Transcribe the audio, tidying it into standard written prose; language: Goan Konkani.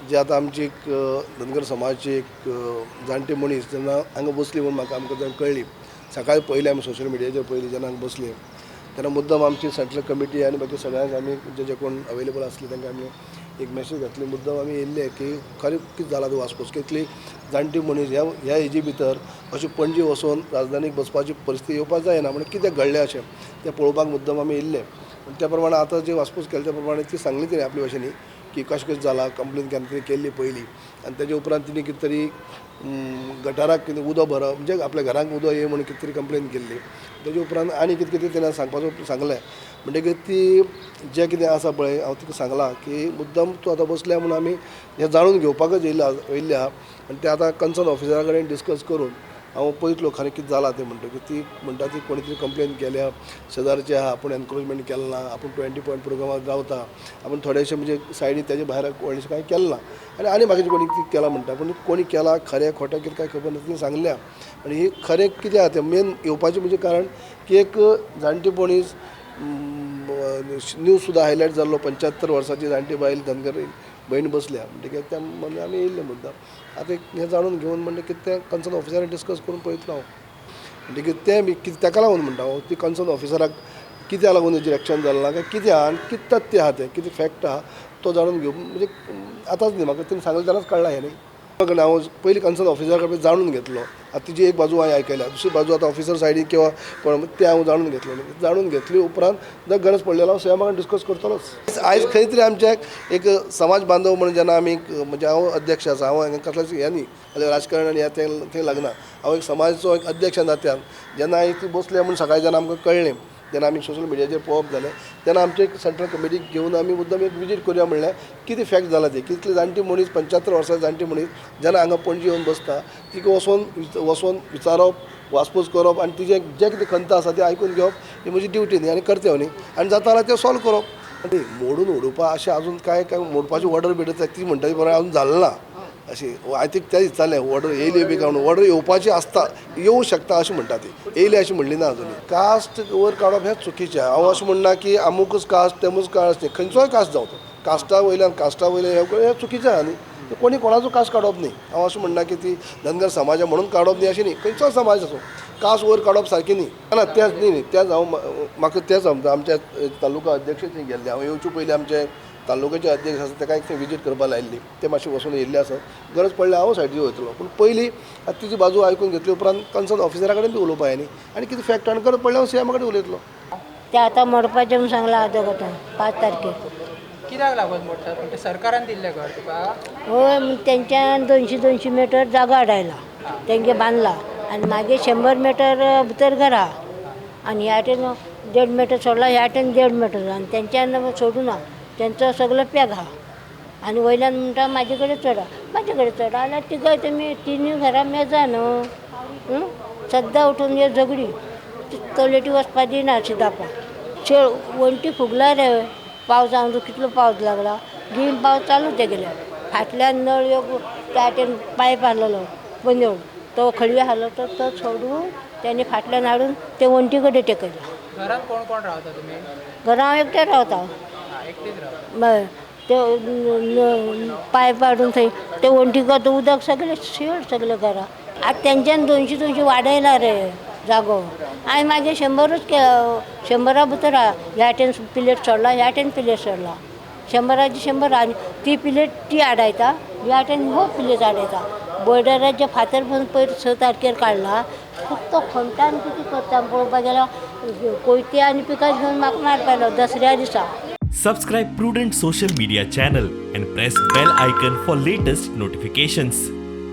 जे आतां आमची एक धनगर समाजाची एक जाणटी मनीस जेन्ना हांगा बसली म्हूण म्हाका आमकां जेन्ना कळ्ळी, सकाळी पयलीं आमी सोशल मिडियाचेर पयली जेन्ना हांगा बसली तेन्ना मुद्दम आमची सेंट्रल कमिटी आनी बाकी सगळ्यांक आमी जे जे कोण अवेलेबल आसले तांकां आमी एक मॅसेज घातली. मुद्दम आमी येयल्ले की खरें कितें जालां तें वासपूस, कितली जाणटी मनीस ह्या ह्या एजी भितर अशी पणजे वचून राजधानीक बसपाची परिस्थिती येवपाक जायना म्हण कितें घडलें अशें तें पळोवपाक मुद्दम आमी येयल्ले. पूण त्या प्रमाणे आतां जी वासपूस केली त्या प्रमाणे ती सांगली तिणें आपले भाशेनी की कशें कशें जालां, कंप्लेन केन्ना तरी केल्ली पयलीं आनी तेजे उपरांत तिणें कितें तरी गटाराक कितें उदक भरप म्हणजे आपल्या घराक उदक येय म्हूण कितें तरी कंप्लेन केल्ली. तेजे उपरांत आनी कितें कितें तिणें सांगपाचो सांगलें. म्हणटकीर ती जें कितें आसा पळय हांव तिका सांगलां की मुद्दम तूं आतां बसल्या म्हूण आमी हें जाणून घेवपाकच येयल्ले येयल्ले आहा आनी तें आतां कन्सर्न ऑफिसरा कडेन डिस्कस करून हांव पळयतलो खरें कितें जालां तें. म्हणटकीर ती म्हणटा ती कोणी तरी कंप्लेन केल्या शेजारचे आहा, आपूण एनक्रोचमेंट केलें ना, आपूण 20 पॉयंट प्रोग्रामाक रावता, आपूण थोडेशे म्हणजे सायडी तेजे भायर व्हडलेशें कांय केलें ना आनी आनी बाकीचें कोणी कितें केलां म्हणटा, पूण कोणी केलां खरें खोटें कितें कांय खबर ना तिणें सांगल्या. आनी ही खरें कितें आहा तें मेन येवपाचें म्हणजे कारण की एक जाणटी मनीस न्यूज सुद्दां हायलायट जाल्लो, 75 वर्सांची जाणटी बायल धनगर भयण बसल्या म्हणटकीर त्या म्हणजे आमी येयल्ले मुद्दाम आतां एक हें जाणून घेवन म्हणटकीर तें कन्सर्न ऑफिसरान डिस्कस करून पळयतलो हांव. म्हणटकीर तें बी कितें ताका लागून म्हणटा हांव ती कन्सर्न ऑफिसराक कित्याक लागून तेजेर एक्शन जालें ना काय कितें आहा आनी कितें तथ्य आहा तें कितें फॅक्ट आहा तो जाणून घेवप म्हणजे आतांच न्ही, म्हाका तिणें सांगलें तेन्नाच कळ्ळां हें न्ही. हांव पयलीं कन्सर्न ऑफिसरा कडेन जाणून घेतलो. आतां तिजी एक बाजू हांवें आयकल्या, दुसरी बाजू आतां ऑफिसर सायडीन किंवा कोण तें हांव जाणून घेतलो. जाणून घेतली उपरांत जर गरज पडली जाल्यार हांव सीएमा कडेन डिस्कस करतलोच. आयज खंय तरी आमचे एक समाज बांधव म्हणून जेन्ना आमी म्हणजे हांव अध्यक्ष आसा, हांव हांगा कसलेंच हें न्ही राजकारण आनी हें तें थंय लागना, हांव एक समाजाचो एक अध्यक्ष नात्यान जेन्ना आयज ती बसले म्हूण सकाळीं जेन्ना आमकां कळ्ळें जेन्ना आमी सोशल मिडियाचेर पळोवप जालें तेन्ना आमचे एक सेंट्रल कमिटीक घेवन आमी मुद्दम एक विजीट करुया म्हणल्यार कितें फॅक्ट जाला तें, कितली जाणटी मनीस 75 वर्सां जाणटी मनीस जेन्ना हांगा पणजे येवन बसता तिका वचोन वचोन विचारप वासपूस करप आनी तिजें जें कितें खंत आसा तें आयकून घेवप ही म्हजी ड्युटी न्ही आनी कर्तव्य न्ही आनी जाता जाल्यार तें सॉल्व करप. आनी मोडून उडोवपा अशें अजून कांय कांय मोडपाची ऑर्डर बी ती म्हणटा ती बरोबर अजून जालें ना अशी I think तें विचारलें ऑर्डर येयली बी काय म्हणून ऑर्डर येवपाची आसता येवं शकता अशें म्हणटा ती येयली अशें म्हणली ना अजून. कास्ट वयर काडप हें चुकीचें. हांव अशें म्हणना की अमुकच कास्ट तेमूच कास्ट न्ही, खंयचोय कास्ट जावं तो कास्टा वयल्यान कास्टा वयल्यान हें चुकीचें आहा न्ही, कोणी कोणाचो कास्ट काडप न्ही. हांव अशें म्हणना की ती धनगर समाजा म्हणून काडप न्ही अशें न्ही, खंयचोय समाज आसूं कास्ट वयर काडप सारकी न्ही. ना तेंच न्ही न्ही तेंच हांव म्हाका तेंच आमच्या तालुका अध्यक्ष थंय गेल्ले, हांव येवचे पयलीं आमचे तालुक्याचे अध्यक्ष आसा ताका एक थंय विजीट करपाक लायिल्ली, ते मातशे वचून येयल्ले आसा, गरज पडल्यार हांव सायडीर वयतलो. पूण पयलीं आतां तिजी बाजू आयकून घेतली उपरांत कन्सर्न ऑफिसरा कडेन बी उलोवपा जाय न्ही आनी कितें फॅक्ट आनी गरज पडल्यार हांव सीएमा कडेन उलयतलो. ते आतां मोडपाचें म्हूण सांगलां आतां आतां 5 तारखेर. कित्याक लागून मोडटात? पूण तें सरकारान दिल्लें घर तुका? हय, तेंच्यान 200-200 मिटर जागो हाडायला, तेंगे बांदला आनी मागीर 100 मिटर भितर घरा आनी ह्या वाटेन 1.5 मिटर सोडला, ह्या वाटेन 1.5 मिटर आनी तेंच्यान सोडूना, तेंचो सगलो पॅक आहा आनी वयल्यान म्हणटा म्हाजे कडेन चडा म्हाजे कडेन चडा जाल्यार तिगाय तुमी तिनूय घरां मेजा न्हू. सद्दां उठून हे झगडी तलेटी वचपा दिना सिदापा शेळ वण्टी फुगला रे पावसान, कितलो पावस लागला गीम पावस चालू तेगेले फाटल्यान नळ एक त्या वाटेन पायप आहलेलो पंदळ तो खळयो आहलो तो तो सोडून तेणी फाटल्यान हाडून ते वण्टी कडेन टेकयला. घरान कोण कोण रावता तुमी? घरां हांव एकटें रावता. एकटेच रावता. ते पायप हाडून थंय ते वण्टीक उदक सगळें शेळ सगळें घरा. आतां तेंच्यान 200-200 वाडयला रे जागो आनी मागीर 100च 100 भितर आहा, ह्या वाटेन पिलेट सोडला ह्या वाटेन पिलेट सोडला, 100ची 100 आनी ती पिलेट ती आडायता ह्या वाटेन हो पिलेट आडायता. बॉर्डराचे फातर पण पयर 6 तारखेर काडला, फक्त खणटा आनी कितें करता पळोवपाक गेल्यार कोयते आनी पिकास घेवन म्हाका मारपा आयलो दसऱ्या दिसा. Subscribe Prudent Social Media channel and press bell icon for latest notifications.